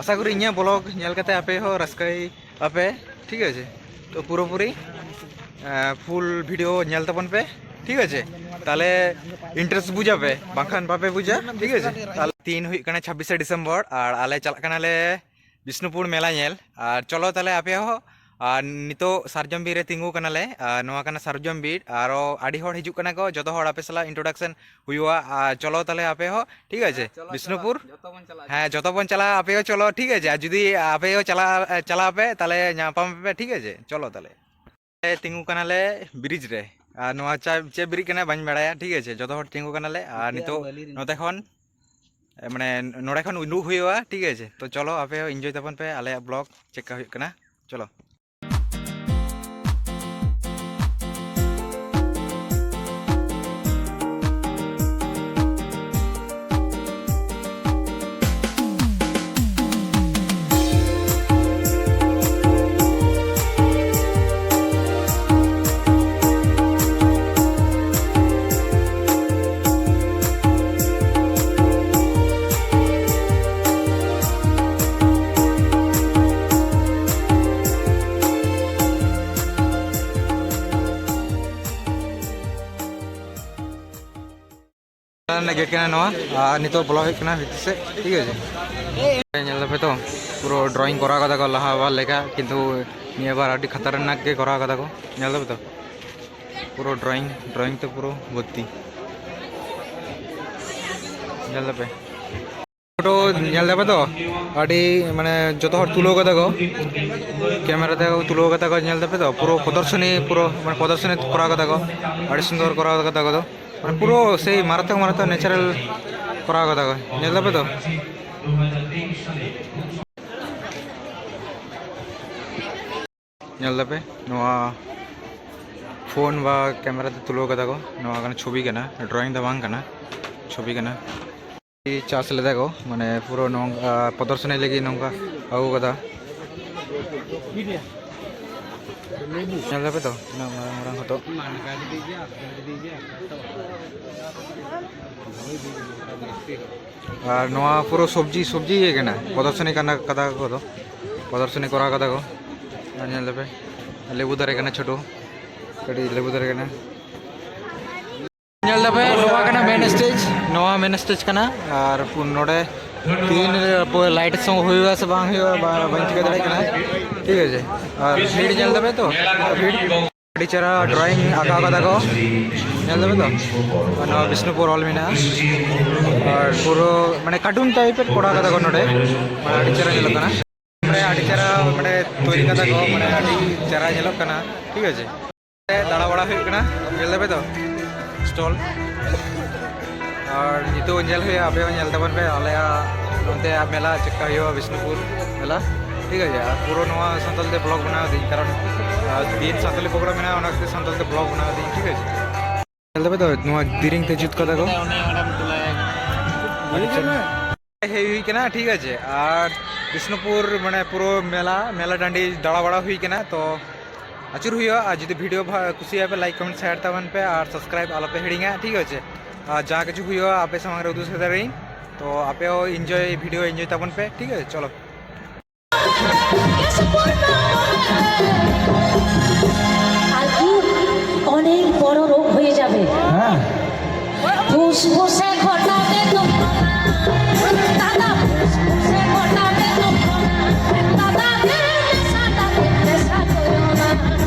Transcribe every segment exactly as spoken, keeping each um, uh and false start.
ᱟᱥᱟ ᱠᱚᱨᱤ ᱤᱧᱟᱹᱜ ᱵᱞᱚᱜ ᱧᱮᱞ ᱠᱟᱛᱮ ᱟᱯᱮ ᱦᱚᱸ ᱨᱟᱹᱥᱠᱟᱹᱭ ᱟᱯᱮ, ᱴᱷᱤᱠ ᱟᱪᱷᱮ? ᱛᱚ ᱯᱩᱨᱟᱹᱯᱩᱨᱤ ᱯᱷᱩᱞ ᱵᱷᱤᱰᱤᱭᱳ ᱧᱮᱞ ᱛᱟᱵᱚᱱ ᱯᱮ, ᱴᱷᱤᱠ ᱟᱪᱷᱮ? ᱛᱟᱦᱞᱮ ᱤᱱᱴᱟᱨᱮᱥᱴ ᱵᱩᱡᱟ ᱯᱮ, ᱵᱟᱝᱠᱷᱟᱱ ᱵᱟᱯᱮ ᱵᱩᱡᱟ, ᱴᱷᱤᱠ ᱟᱪᱷᱮ? ᱛᱟᱦᱞᱮ ᱛᱤᱦᱤᱧ ᱦᱩᱭᱩᱜ ᱠᱟᱱᱟ ᱪᱷᱟᱵᱵᱤᱥᱮ ᱰᱤᱥᱮᱢᱵᱚᱨ, ᱟᱨ ᱟᱞᱮ ᱪᱟᱞᱟᱜ ᱠᱟᱱᱟᱞᱮ ᱵᱤᱥᱱᱩᱯᱩᱨ ᱢᱮᱞᱟ ᱧᱮᱞ᱾ ᱟᱨ ᱪᱚᱞᱚ ᱛᱟᱦᱞᱮ ᱟᱯᱮ ᱦᱚᱸ, ᱟᱨ ᱱᱤᱛᱚᱜ ᱥᱟᱨᱡᱚᱢ ᱵᱤᱨ ᱨᱮ ᱛᱤᱸᱜᱩ ᱠᱟᱱᱟᱞᱮ᱾ ᱟᱨ ᱱᱚᱣᱟ ᱠᱟᱱᱟ ᱥᱟᱨᱡᱚᱢ ᱵᱤᱨ, ᱟᱨᱚ ᱟᱹᱰᱤ ᱦᱚᱲ ᱦᱤᱡᱩᱜ ᱠᱟᱱᱟ ᱠᱚ, ᱡᱚᱛᱚ ᱦᱚᱲ ᱟᱯᱮ ᱥᱟᱞᱟᱜ ᱤᱱᱴᱨᱳᱰᱟᱠᱥᱚᱱ ᱦᱩᱭᱩᱜᱼᱟ᱾ ᱟᱨ ᱪᱚᱞᱚ ᱛᱟᱦᱞᱮ ᱟᱯᱮ ᱦᱚᱸ, ᱴᱷᱤᱠ ᱟᱪᱷᱮ? ᱦᱮᱸ, ᱪᱚᱞᱚ, ᱵᱤᱥᱱᱩᱯᱩᱨ᱾ ᱪᱚᱞᱚ, ᱡᱚᱛᱚ ᱵᱚᱱ ᱪᱟᱞᱟᱜᱼᱟ᱾ ᱦᱮᱸ, ᱡᱚᱛᱚ ᱵᱚᱱ ᱪᱟᱞᱟᱜᱼᱟ, ᱟᱯᱮ ᱦᱚᱸ ᱪᱚᱞᱚ, ᱴᱷᱤᱠ ᱟᱪᱷᱮ? ᱟᱨ ᱡᱩᱫᱤ ᱟᱯᱮ ᱦᱚᱸ ᱪᱟᱞᱟᱜ, ᱪᱟᱞᱟᱜ ᱟᱯᱮ, ᱛᱟᱦᱞᱮ ᱧᱟᱯᱟᱢ ᱟᱯᱮ, ᱴᱷᱤᱠ ᱟᱪᱷᱮ? ᱪᱚᱞᱚ ᱛᱟᱦᱞᱮ᱾ ᱛᱤᱸᱜᱩ ᱠᱟᱱᱟᱞᱮ ᱵᱨᱤᱡᱽ ᱨᱮ, ᱟᱨ ᱱᱚᱣᱟ ᱪᱟ-, ᱪᱮᱫ ᱵᱨᱤᱡᱽ ᱠᱟᱱᱟ ᱵᱟᱹᱧ ᱵᱟᱲᱟᱭᱟ, ᱴᱷᱤᱠ ᱟᱪᱷᱮ? ᱡᱚᱛᱚ ᱦᱚᱲ ᱛᱤᱸᱜᱩ ᱠᱟᱱᱟᱞᱮ, ᱟᱨ ᱱᱤᱛᱚᱜ ᱱᱚᱛᱮ ᱠᱷᱚᱱ, ᱮ, ᱢᱟᱱᱮ ᱱᱚᱰᱮ ᱠᱷᱚᱱ ᱩᱰᱩᱠ ᱦᱩᱭᱩᱜᱼᱟ, ᱴᱷᱤᱠ ᱟᱪᱷᱮ? ᱛᱚ ᱪᱚᱞᱚ ᱟᱯᱮ ᱦᱚᱸ ᱤᱱᱡᱚᱭ ᱛᱟᱵᱚᱱ ᱯᱮ ᱟᱞᱮᱭᱟᱜ ᱵᱞᱚᱜ ᱪᱮᱫᱠᱟ ᱦᱩᱭᱩᱜ ᱠᱟᱱᱟ, ᱪᱚᱞᱚ᱾ ᱨᱮᱱᱟᱜ ᱜᱮᱴ ᱠᱟᱱᱟ ᱱᱚᱣᱟ, ᱟᱨ ᱱᱤᱛᱚᱜ ᱵᱚᱞᱚ ᱦᱩᱭᱩᱜ ᱠᱟᱱᱟ ᱵᱷᱤᱛᱤᱨ ᱥᱮᱫ, ᱴᱷᱤᱠ ᱟᱪᱷᱮ᱾ ᱧᱮᱞ ᱫᱟᱯᱮ ᱛᱚ, ᱯᱩᱨᱟᱹ ᱰᱨᱚᱭᱤᱝ ᱠᱚᱨᱟᱣ ᱠᱟᱫᱟ ᱠᱚ ᱞᱟᱦᱟ ᱵᱟᱨ ᱞᱮᱠᱟ, ᱠᱤᱱᱛᱩ ᱱᱤᱭᱟᱹ ᱵᱟᱨ ᱟᱹᱰᱤ ᱠᱷᱟᱛᱟᱨᱱᱟᱠ ᱜᱮ ᱠᱚᱨᱟᱣ ᱠᱟᱫᱟ ᱠᱚ᱾ ᱧᱮᱞ ᱫᱟᱯᱮ ᱛᱚ, ᱯᱩᱨᱟᱹ ᱰᱨᱚᱭᱤᱝ, ᱰᱨᱚᱭᱤᱝ ᱛᱮ ᱯᱩᱨᱟᱹ ᱵᱷᱚᱨᱛᱤ᱾ ᱧᱮᱞ ᱫᱟᱯᱮ᱾ ᱯᱷᱳᱴᱳ ᱧᱮᱞ ᱫᱟᱯᱮ ᱛᱚ, ᱟᱹᱰᱤ ᱢᱟᱱᱮ ᱡᱚᱛᱚ ᱦᱚᱲ ᱛᱩᱞᱟᱹᱣ ᱠᱟᱫᱟ ᱠᱚ, ᱠᱮᱢᱮᱨᱟ ᱛᱮ ᱛᱩᱞᱟᱹᱣ ᱠᱟᱫᱟ ᱠᱚ᱾ ᱧᱮᱞ ᱫᱟᱯᱮ ᱛᱚ, ᱯᱩᱨᱟᱹ ᱯᱨᱚᱫᱚᱨᱥᱚᱱᱤ, ᱯᱩᱨᱟᱹ ᱢᱟᱱᱮ ᱯᱨᱚᱫᱚᱨᱥᱚᱱᱤ ᱠᱚᱨᱟᱣ ᱠᱟᱫᱟ ᱠᱚ, ᱟᱹᱰᱤ ᱥᱩᱱᱫᱚᱨ ᱠᱚᱨᱟᱣ ᱠᱟᱫᱟ ᱠᱚ᱾ ᱢᱟᱱᱮ ᱯᱩᱨᱟᱹ ᱥᱮᱭ ᱢᱟᱨᱟᱛᱚᱠ ᱢᱟᱨᱟᱛᱚᱠ ᱱᱮᱪᱟᱨᱟᱞ ᱠᱚᱨᱟᱣ ᱠᱟᱫᱟ ᱠᱚ᱾ ᱧᱮᱞ ᱫᱟᱯᱮ ᱛᱚ, ᱧᱮᱞ ᱫᱟᱯᱮ ᱱᱚᱣᱟ ᱯᱷᱳᱱ ᱵᱟ ᱠᱮᱢᱮᱨᱟ ᱛᱮ ᱛᱩᱞᱟᱹᱣ ᱠᱟᱫᱟ ᱠᱚ᱾ ᱱᱚᱣᱟ ᱠᱟᱱᱟ ᱪᱷᱚᱵᱤ ᱠᱟᱱᱟ, ᱰᱨᱚᱭᱤᱝ ᱫᱚ ᱵᱟᱝ ᱠᱟᱱᱟ, ᱪᱷᱚᱵᱤ ᱠᱟᱱᱟ᱾ ᱪᱟᱥ ᱞᱮᱫᱟ ᱠᱚ, ᱢᱟᱱᱮ ᱯᱩᱨᱟᱹ ᱱᱚᱝᱠᱟ ᱯᱨᱚᱫᱚᱨᱥᱚᱱᱤ ᱞᱟᱹᱜᱤᱫ ᱱᱚᱝᱠᱟ ᱟᱹᱜᱩ ᱠᱟᱫᱟ᱾ ᱧᱮᱞ ᱫᱟᱯᱮ ᱛᱚ ᱛᱤᱱᱟᱹᱜ ᱢᱟᱨᱟᱝ ᱢᱟᱨᱟᱝ ᱦᱚᱛᱚᱫ᱾ ᱟᱨ ᱱᱚᱣᱟ ᱯᱩᱨᱟᱹ ᱥᱚᱵᱽᱡᱤ, ᱥᱚᱵᱽᱡᱤ ᱤᱭᱟᱹ ᱠᱟᱱᱟ, ᱯᱨᱚᱫᱚᱨᱥᱚᱱᱤ ᱠᱟᱱᱟ, ᱠᱟᱫᱟ ᱠᱚ ᱫᱚ, ᱯᱨᱚᱫᱚᱨᱥᱚᱱᱤ ᱠᱚᱨᱟᱣ ᱠᱟᱫᱟ ᱠᱚ᱾ ᱟᱨ ᱧᱮᱞ ᱫᱟᱯᱮ ᱞᱮᱵᱩ ᱫᱟᱨᱮ ᱠᱟᱱᱟ ᱪᱷᱳᱴᱳ, ᱠᱟᱹᱴᱤᱡ ᱞᱮᱵᱩ ᱫᱟᱨᱮ ᱠᱟᱱᱟ᱾ ᱧᱮᱞ ᱫᱟᱯᱮ ᱱᱚᱣᱟ ᱠᱟᱱᱟ ᱢᱮᱱ ᱥᱴᱮᱡᱽ, ᱱᱚᱣᱟ ᱢᱮᱱ ᱥᱴᱮᱡᱽ ᱠᱟᱱᱟ᱾ ᱟᱨ ᱯᱩ-, ᱱᱚᱰᱮ ᱛᱤᱱ ᱨᱮ ᱟᱵᱚ ᱞᱟᱭᱤᱴ ᱥᱳ ᱦᱩᱭᱩᱜᱼᱟ ᱥᱮ ᱵᱟᱝ ᱦᱩᱭᱩᱜᱼᱟ ᱵᱟ-, ᱵᱟᱹᱧ ᱴᱷᱤᱠᱟᱹ ᱫᱟᱲᱮᱭᱟᱜ ᱠᱟᱱᱟ, ᱴᱷᱤᱠ ᱟᱪᱷᱮ᱾ ᱟᱨ ᱵᱷᱤᱲ ᱧᱮᱞ ᱫᱟᱯᱮ ᱛᱚ, ᱵᱷᱤᱲ ᱟᱹᱰᱤ ᱪᱮᱦᱨᱟ ᱰᱨᱚᱭᱤᱝ ᱟᱸᱠᱟᱣ ᱠᱟᱫᱟ ᱠᱚ, ᱧᱮᱞ ᱫᱟᱯᱮ ᱛᱚ᱾ ᱟᱨ ᱱᱚᱣᱟ ᱵᱤᱥᱱᱩᱯᱩᱨ ᱚᱞ ᱢᱮᱱᱟᱜᱼᱟ᱾ ᱟᱨ ᱯᱩᱨᱟᱹ ᱢᱟᱱᱮ ᱠᱟᱨᱴᱩᱱ ᱴᱟᱭᱤᱯ ᱠᱚᱨᱟᱣ ᱠᱟᱫᱟ ᱠᱚ ᱱᱚᱰᱮ, ᱢᱟᱱᱮ ᱟᱹᱰᱤ ᱪᱮᱦᱨᱟ ᱧᱮᱞᱚᱜ ᱠᱟᱱᱟ᱾ ᱢᱟᱱᱮ ᱟᱹᱰᱤ ᱪᱮᱦᱨᱟ ᱢᱟᱱᱮ ᱛᱳᱭᱨᱤ ᱠᱟᱫᱟ ᱠᱚ, ᱢᱟᱱᱮ ᱟᱹᱰᱤ ᱪᱮᱦᱨᱟ ᱧᱮᱞᱚᱜ ᱠᱟᱱᱟ, ᱴᱷᱤᱠ ᱟᱪᱷᱮ᱾ ᱫᱟᱬᱟ ᱵᱟᱲᱟ ᱦᱩᱭᱩᱜ ᱠᱟᱱᱟ, ᱧᱮᱞ ᱫᱟᱯᱮ ᱛᱚ ᱥᱴᱚᱞ᱾ ᱟᱨ ᱱᱤᱛᱚᱜ ᱧᱮᱞ ᱦᱩᱭᱩᱜᱼᱟ, ᱟᱯᱮ ᱦᱚᱸ ᱧᱮᱞ ᱛᱟᱵᱚᱱ ᱯᱮ ᱟᱞᱮᱭᱟᱜ ᱱᱚᱱᱛᱮ ᱢᱮᱞᱟ ᱪᱮᱫᱠᱟ ᱦᱩᱭᱩᱜᱼᱟ, ᱵᱤᱥᱱᱩᱯᱩᱨ ᱢᱮᱞᱟ, ᱴᱷᱤᱠ ᱟᱪᱷᱮ᱾ ᱟᱨ ᱯᱩᱨᱟᱹ ᱱᱚᱣᱟ ᱥᱟᱱᱛᱟᱲ ᱛᱮ ᱵᱞᱚᱜ ᱵᱮᱱᱟᱣ ᱫᱤᱧ, ᱠᱟᱨᱚᱱ, ᱟᱨ, ᱫᱤᱱ ᱥᱟᱱᱛᱟᱲᱤ ᱯᱨᱳᱜᱨᱟᱢ ᱢᱮᱱᱟᱜᱼᱟ, ᱚᱱᱟ ᱠᱷᱟᱹᱛᱤᱨ ᱥᱟᱱᱛᱟᱲ ᱛᱮ ᱵᱞᱚᱜ ᱵᱮᱱᱟᱣ ᱫᱤᱧ, ᱴᱷᱤᱠ ᱟᱪᱷᱮ᱾ ᱧᱮᱞ ᱫᱟᱯᱮ ᱛᱚ, ᱱᱚᱣᱟ ᱫᱮᱨᱮᱧ ᱛᱮ ᱡᱩᱛ ᱠᱟᱫᱟ ᱠᱚ᱾ ᱦᱮᱡ ᱦᱩᱭ ᱠᱟᱱᱟ, ᱴᱷᱤᱠ ᱟᱪᱷᱮ᱾ ᱟᱨ ᱵᱤᱥᱱᱩᱯᱩᱨ ᱢᱟᱱᱮ ᱯᱩᱨᱟᱹ ᱢᱮᱞᱟ, ᱢᱮᱞᱟ ᱴᱟᱺᱰᱤ ᱫᱟᱬᱟ ᱵᱟᱲᱟ ᱦᱩᱭ ᱠᱟᱱᱟ᱾ ᱛᱚ ᱟᱹᱪᱩᱨ ᱦᱩᱭᱩᱜᱼᱟ, ᱟᱨ ᱡᱩᱫᱤ ᱵᱷᱤᱰᱤᱭᱳ ᱵᱷᱟ-, ᱠᱩᱥᱤᱭᱟᱜᱼᱟ ᱯᱮ, ᱞᱟᱭᱤᱠ, ᱠᱚᱢᱮᱱᱴ, ᱥᱮᱭᱟᱨ ᱛᱟᱵᱚᱱ ᱯᱮ ᱟᱨ ᱥᱟᱵᱥᱠᱨᱟᱭᱤᱵ ᱟᱞᱚ ᱯᱮ ᱦᱤᱲᱤᱧᱟ, ᱴᱷᱤᱠ ᱟᱪᱷᱮ᱾ ᱟᱨ ᱡᱟ ᱠᱤᱪᱷᱩ ᱦᱩᱭᱩᱜᱼᱟ ᱟᱯᱮ ᱥᱟᱢᱟᱝ ᱨᱮ ᱩᱫᱩᱜ ᱥᱚᱫᱚᱨᱟᱹᱧ᱾ ᱛᱚ ᱟᱯᱮ ᱦᱚᱸ ᱤᱱᱡᱚᱭ, ᱵᱷᱤᱰᱤᱭᱳ ᱤᱱᱡᱚᱭ ᱛᱟᱵᱚᱱ ᱯᱮ, ᱴᱷᱤᱠ ᱟᱪᱷᱮ᱾ ᱪᱚᱞᱚ᱾ আর কি অনেক বড় রোগ হয়ে যাবে। ফুসফুসে ঘটাবে তো, দাদা, ফুসফুসে ঘটাবে তো, দাদা, মেরে নেশা, দাদা, নেশা করো না,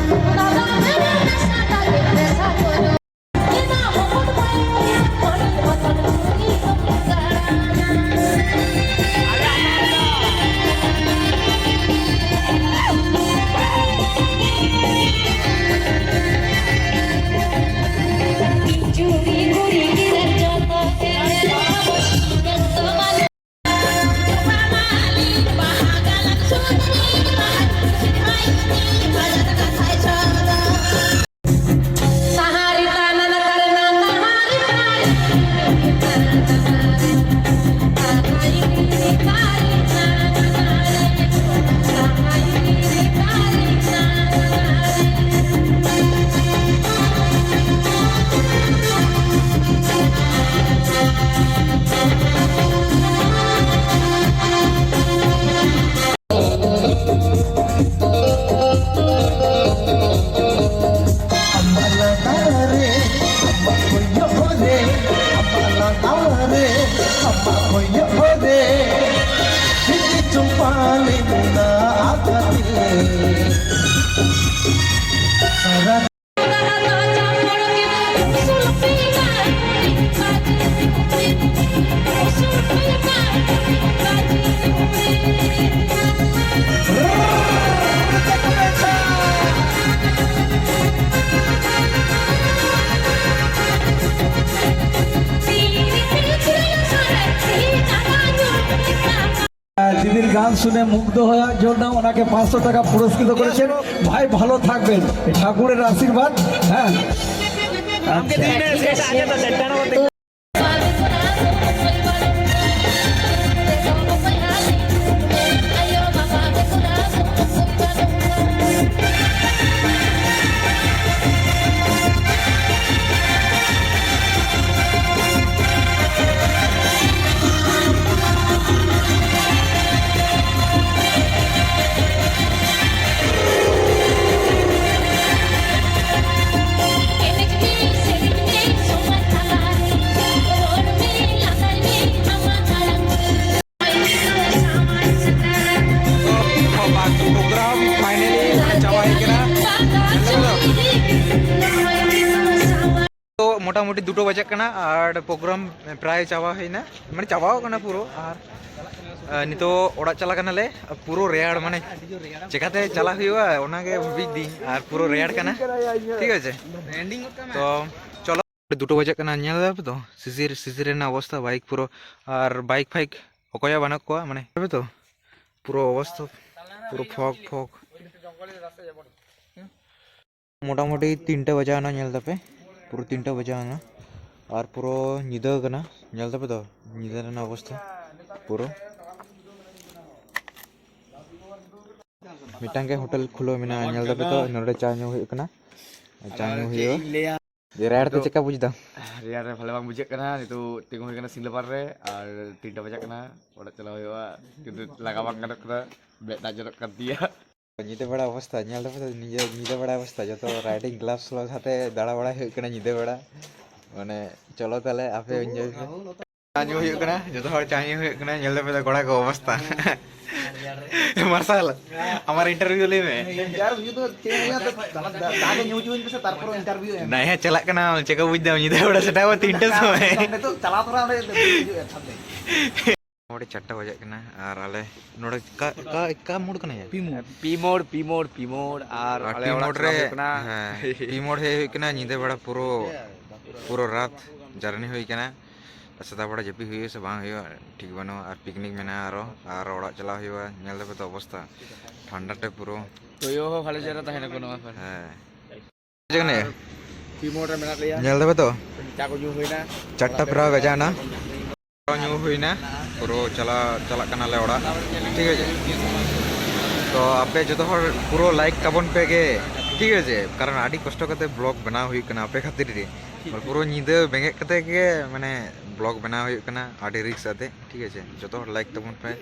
দাদা, মেরে নেশা, দাদা, নেশা করো। গান শুনে মুগ্ধ হওয়ার জন্য ওনাকে পাঁচশো টাকা পুরস্কৃত করেছেন। ভাই, ভালো থাকবেন, ঠাকুরের আশীর্বাদ। হ্যাঁ। ᱯᱨᱳᱜᱨᱟᱢ ᱯᱷᱟᱭᱱᱟᱞᱤ ᱪᱟᱵᱟ ᱦᱮᱡ ᱠᱟᱱᱟ᱾ ᱛᱚ ᱢᱚᱴᱟᱢᱩᱴᱤ ᱫᱩᱴᱳ ᱵᱟᱡᱟᱜ ᱠᱟᱱᱟ ᱟᱨ ᱯᱨᱳᱜᱨᱟᱢ ᱯᱨᱟᱭ ᱪᱟᱵᱟ ᱦᱩᱭᱱᱟ, ᱢᱟᱱᱮ ᱪᱟᱵᱟᱣ ᱠᱟᱱᱟ ᱯᱩᱨᱟᱹ᱾ ᱟᱨ ᱟᱨ ᱱᱤᱛᱚᱜ ᱚᱲᱟᱜ ᱪᱟᱞᱟᱜ ᱠᱟᱱᱟᱞᱮ᱾ ᱯᱩᱨᱟᱹ ᱨᱮᱭᱟᱲ, ᱢᱟᱱᱮ ᱪᱮᱠᱟᱛᱮ ᱪᱟᱞᱟᱜ ᱦᱩᱭᱩᱜᱼᱟ ᱚᱱᱟᱜᱮ ᱵᱷᱟᱵᱤᱭᱮᱫᱟᱹᱧ᱾ ᱟᱨ ᱯᱩᱨᱟᱹ ᱨᱮᱭᱟᱲ ᱠᱟᱱᱟ, ᱴᱷᱤᱠ ᱟᱪᱷᱮ? ᱛᱚ ᱪᱚᱞᱚ, ᱫᱩᱴᱳ ᱵᱟᱡᱟᱜ ᱠᱟᱱᱟ, ᱧᱮᱞ ᱫᱟᱯᱮ ᱛᱚ ᱥᱤᱥᱤᱨ, ᱥᱤᱥᱤᱨ ᱨᱮᱱᱟᱜ ᱚᱵᱚᱥᱛᱷᱟ, ᱵᱟᱭᱤᱠ ᱯᱩᱨᱟᱹ, ᱟᱨ ᱵᱟᱭᱤᱠ ᱯᱷᱟᱭᱤᱠ ᱚᱠᱚᱭᱟᱜ ᱵᱟᱹᱱᱩᱜ ᱠᱚᱣᱟ, ᱢᱟᱱᱮ ᱛᱚ ᱯᱩᱨᱟᱹ ᱚᱵᱚᱥᱛᱷᱟ ᱯᱩᱨᱟᱹ ᱯᱷᱚᱜ ᱯᱷᱚᱜ᱾ ᱢᱚᱴᱟᱢᱩᱴᱤ ᱛᱤᱱᱴᱟ ᱵᱟᱡᱟᱣ ᱮᱱᱟ, ᱧᱮᱞ ᱫᱟᱯᱮ, ᱯᱩᱨᱟᱹ ᱛᱤᱱᱴᱟ ᱵᱟᱡᱟᱣ ᱮᱱᱟ᱾ ᱟᱨ ᱯᱩᱨᱟᱹ ᱧᱤᱫᱟᱹ ᱠᱟᱱᱟ, ᱧᱮᱞ ᱫᱟᱯᱮ ᱛᱚ ᱧᱤᱫᱟᱹ ᱨᱮᱱᱟᱜ ᱚᱵᱚᱥᱛᱷᱟ ᱯᱩᱨᱟᱹ᱾ ᱢᱤᱫᱴᱟᱝ ᱜᱮ ᱦᱳᱴᱮᱞ ᱠᱷᱩᱞᱟᱹᱣ ᱢᱮᱱᱟᱜᱼᱟ, ᱧᱮᱞ ᱫᱟᱯᱮ ᱛᱚ, ᱱᱚᱰᱮ ᱪᱟ ᱧᱩ ᱦᱩᱭᱩᱜ ᱠᱟᱱᱟ, ᱪᱟ ᱧᱩ ᱦᱩᱭᱩᱜᱼᱟ᱾ ᱨᱮᱭᱟᱲ ᱛᱮ ᱪᱮᱫᱠᱟ ᱵᱩᱡᱽ ᱫᱟᱢ? ᱨᱮᱭᱟᱲ ᱨᱮ ᱵᱷᱟᱞᱮ ᱵᱟᱝ ᱵᱩᱡᱷᱟᱹᱜ ᱠᱟᱱᱟ᱾ ᱱᱤᱛᱚᱜ ᱛᱤᱸᱜᱩ ᱦᱩᱭ ᱠᱟᱱᱟ ᱥᱤᱞᱫᱟᱹ ᱯᱟᱨ ᱨᱮ, ᱟᱨ ᱛᱤᱱᱴᱟ ᱵᱟᱡᱟᱜ ᱠᱟᱱᱟ, ᱚᱲᱟᱜ ᱪᱟᱞᱟᱣ ᱦᱩᱭᱩᱜᱼᱟ, ᱠᱤᱱᱛᱩ ᱞᱟᱸᱜᱟ ᱵᱟᱝ ᱜᱟᱱᱚᱜ ᱠᱟᱱᱟ, ᱢᱮᱫ ᱫᱟᱜ ᱡᱚᱨᱚᱜ ᱠᱟᱱ ᱛᱤᱧᱟ᱾ ᱧᱤᱫᱟᱹ ᱵᱮᱲᱟ ᱚᱵᱚᱥᱛᱟ ᱧᱮᱞ ᱫᱟᱯᱮ ᱛᱚ, ᱧᱤᱫᱟᱹ, ᱧᱤᱫᱟᱹ ᱵᱮᱲᱟ ᱚᱵᱚᱥᱛᱟ, ᱡᱚᱛᱚ ᱨᱟᱭᱰᱤᱝ ᱜᱞᱟᱵᱷᱥ ᱦᱚᱨᱚᱜ ᱠᱟᱛᱮ ᱫᱟᱬᱟ ᱵᱟᱲᱟᱭ ᱦᱩᱭᱩᱜ ᱠᱟᱱᱟ ᱧᱤᱫᱟᱹ ᱵᱮᱲᱟ᱾ ᱢᱟᱱᱮ ᱪᱚᱞᱚ ᱛᱟᱦᱞᱮ ᱟᱯᱮ enjoy ᱯᱮ᱾ ᱪᱟ ᱧᱩ ᱦᱩᱭᱩᱜ ᱠᱟᱱᱟ, ᱡᱚᱛᱚ ᱦᱚᱲ ᱪᱟ ᱧᱩ ᱦᱩᱭᱩᱜ ᱠᱟᱱᱟ, ᱧᱮᱞ ᱫᱟᱯᱮ ᱛᱚ ᱠᱚᱲᱟ ᱠᱚ ᱚᱵᱚᱥᱛᱟ᱾ ᱢᱟᱨᱥᱟᱞ, ᱟᱢᱟᱨ interview ᱞᱟᱹᱭ ᱢᱮ᱾ Interview ᱫᱚ ᱪᱮᱫ ᱮᱢ ᱞᱟᱹᱭᱟ, ᱫᱟᱜ ᱜᱮ ᱧᱩ ᱦᱚᱪᱚᱧ ᱯᱮᱥᱮ, ᱛᱟᱨᱯᱚᱨ interview ᱮᱢ᱾ ᱱᱟ ᱦᱮᱸ, ᱪᱟᱞᱟᱜ ᱠᱟᱱᱟ, ᱪᱮᱠᱟ ᱵᱩᱡᱽ ᱫᱟᱢ, ᱧᱤᱫᱟᱹ ᱵᱮᱲᱟ ᱥᱮᱴᱟᱜ ᱛᱤᱱᱴᱟ ᱥᱚᱢᱚᱭ᱾ ᱱᱤᱛᱚᱜ ᱪᱟᱞᱟᱣ ᱛᱚᱨᱟ ᱚᱸᱰᱮ ᱦᱤᱡᱩᱜ ᱮ ᱥᱟᱵ ᱫᱮ᱾ ᱱᱚᱰᱮ ᱪᱟᱨᱴᱟ ᱵᱟᱡᱟᱜ ᱠᱟᱱᱟ ᱟᱨ ᱟᱞᱮ ᱱᱚᱰᱮ ᱚᱠᱟ, ᱚᱠᱟ, ᱚᱠᱟ ᱢᱳᱲ ᱠᱟᱱᱟ ᱭᱟ? ᱯᱤ ᱢᱳᱲ᱾ ᱯᱤ ᱢᱳᱲ, ᱯᱤ ᱢᱳᱲ, ᱟᱨ ᱟᱨ ᱟᱞᱮ ᱯᱤ ᱚᱲᱟᱜ ᱢᱳᱲ ᱪᱟᱞᱟᱣ ᱨᱮ, ᱦᱩᱭᱩᱜ ᱠᱟᱱᱟ᱾ ᱦᱮᱸ, ᱯᱤ ᱢᱳᱲ ᱦᱮᱡ ᱦᱩᱭᱩᱜ ᱠᱟᱱᱟ᱾ ᱧᱤᱫᱟᱹ ᱵᱮᱲᱟ ᱯᱩᱨᱟᱹ, ᱯᱩᱨᱟᱹ ᱨᱟᱛ journey ᱦᱩᱭ ᱠᱟᱱᱟ᱾ ᱥᱮᱛᱟᱜ ᱵᱮᱲᱟ ᱡᱟᱹᱯᱤᱫ ᱦᱩᱭᱩᱜᱼᱟ ᱥᱮ ᱵᱟᱝ ᱦᱩᱭᱩᱜᱼᱟ, ᱴᱷᱤᱠ ᱵᱟᱹᱱᱩᱜᱼᱟ᱾ ᱟᱨ ᱯᱤᱠᱱᱤᱠ ᱢᱮᱱᱟᱜᱼᱟ, ᱟᱨᱚ ᱟᱨ ᱚᱲᱟᱜ ᱪᱟᱞᱟᱣ ᱦᱩᱭᱩᱜᱼᱟ᱾ ᱧᱮᱞ ᱫᱟᱯᱮ ᱛᱚ ᱚᱵᱚᱥᱛᱟ, ᱴᱷᱟᱱᱰᱟ ᱛᱮ ᱯᱩᱨᱟᱹ᱾ ᱛᱩᱭᱩ ᱦᱚᱸ ᱵᱷᱟᱞᱮ ᱪᱮᱦᱨᱟ ᱛᱟᱦᱮᱱᱟ ᱠᱚ ᱱᱚᱣᱟ ᱠᱚᱨᱮ᱾ ᱦᱮᱸ, ᱪᱮᱫ ᱠᱟᱱᱟ? ᱯᱤ ᱢᱳᱲ ᱨᱮ ᱢᱮᱱᱟᱜ ᱞᱮᱭᱟ᱾ ᱧᱮᱞ ᱫᱟᱯᱮ ᱛᱚ, ᱪᱟ ᱠᱚ ᱧᱩ ᱦᱩᱭᱱᱟ᱾ ᱪᱟᱨᱴᱟ ᱯᱨᱟᱭ ᱵᱟᱡᱟᱣ ᱮᱱᱟ᱾ ᱧᱩ ᱦᱩᱭᱱᱟ, ᱯᱩᱨᱟᱹ ᱪᱟᱞᱟᱜ, ᱪᱟᱞᱟᱜ ᱠᱟᱱᱟᱞᱮ ᱚᱲᱟᱜ, ᱴᱷᱤᱠ ᱟᱪᱷᱮ᱾ ᱛᱚ ᱟᱯᱮ ᱡᱚᱛᱚ ᱦᱚᱲ ᱯᱩᱨᱟᱹ ᱞᱟᱭᱤᱠ ᱛᱟᱵᱚᱱ ᱯᱮ ᱜᱮ, ᱴᱷᱤᱠ ᱟᱪᱷᱮ, ᱠᱟᱨᱚᱱ ᱟᱹᱰᱤ ᱠᱚᱥᱴᱚ ᱠᱟᱛᱮ ᱵᱞᱚᱜ ᱵᱮᱱᱟᱣ ᱦᱩᱭᱩᱜ ᱠᱟᱱᱟ ᱟᱯᱮ ᱠᱷᱟᱹᱛᱤᱨ ᱜᱮ᱾ ᱯᱩᱨᱟᱹ ᱧᱤᱫᱟᱹ ᱵᱮᱸᱜᱮᱫ ᱠᱟᱛᱮ ᱜᱮ, ᱢᱟᱱᱮ, ᱵᱞᱚᱜ ᱵᱮᱱᱟᱣ ᱦᱩᱭᱩᱜ ᱠᱟᱱᱟ ᱟᱹᱰᱤ ᱨᱤᱠᱥ ᱟᱛᱮ, ᱴᱷᱤᱠ ᱟᱪᱷᱮ᱾ ᱡᱚᱛᱚ ᱦᱚᱲ ᱞᱟᱭᱤᱠ ᱛᱟᱵᱚᱱ ᱯᱮ᱾